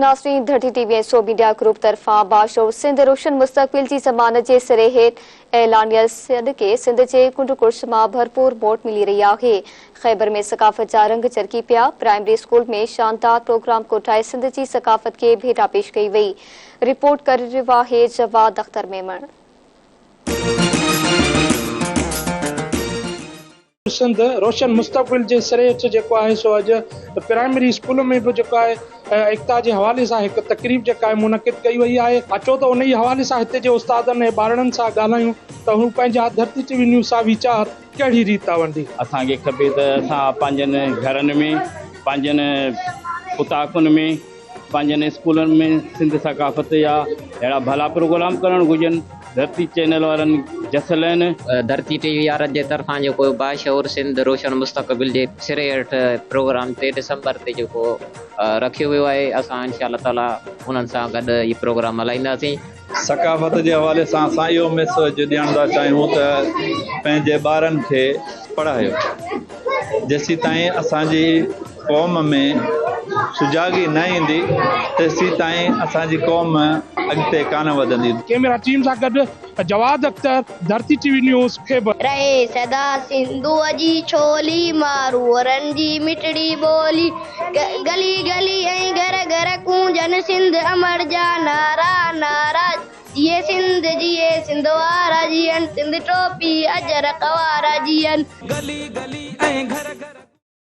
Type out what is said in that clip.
ناظرين ڌرتي ٽي وي ۽ سو media group طرفان باشعور سنڌ روشن مستقبل جي ضمانت جي سري هيٺ اعلانيل سڏ کي سنڌ جي ڪنڊ ڪڙڇ مان ڀرپور موٽ ملي رهي آهي. خيبر ۾ ثقافت جا رنگ چرڪي پيا، پرائمري اسڪول ۾ شاندار پروگرام ڪوٺائي سنڌ جي ثقافت کي ڀيٽا پيش ڪئي وئي. رپورٽ ڪري رهيو آهي جواد اختر ميمڻ. سنڌ روشن مستقبل جي سري هيٺ جيڪو آهي سو اڄ پرائمري اسڪول ۾ به جيڪو آهي ايڪتا جي حوالي سان هڪ تقريب جيڪا آهي منعقد ڪئي وئي آهي اچو ته انهي حوالي سان هتي جي استادن ۽ ٻارڙن سان ڳالهايون ته هو پنهنجا ڌرتي ٽي وي نيوز سان ويچار ڪهڙي ريت ٿا ونڊين. اسان کي کپي ته اسان پنهنجن گهرن ۾ پنهنجن اوطاقن ۾ پنهنجن اسڪولن ۾ سنڌ ثقافت جا اهڙا ڀلا پروگرام ڪرڻ گهرجن ڌرتي چينل وارن جس لهن. ڌرتي ٽي وي وارن جي طرفان جيڪو باشعور سنڌ روشن مستقبل جي سري هيٺ پروگرام ٽي ڊسمبر تي جيڪو رکيو ويو آهي اسان انشاء الله تعالي انهن سان گڏ هي پروگرام هلائينداسين. ثقافت جي حوالي سان اسان اهو ميسيج ڏيڻ ٿا چاهيون ته پنهنجي ٻارن کي پڙهايو جيسيتائين اسان جي قوم ۾ سجاڳي نه ايندي تيسيتائين اسان جي قوم اڳتي ڪانه وڌندي. ڪيميرا ٽيم سان گڏ Jawad Akhtar, Dharti T V news, Khyber. رهي سدا سنڌوء جي ڇولي، ماروئڙن جي مٺڙي ٻولي، گلي گلي ۽ گهر گهر ڪونجن سنڌ امڙ جا نعرا نعرا جيئي سنڌ جيئي سنڌ وارا جيئن سنڌ ٽوپي اجرڪ وارا جيئن. گلي گلي ۽ گهر گهر.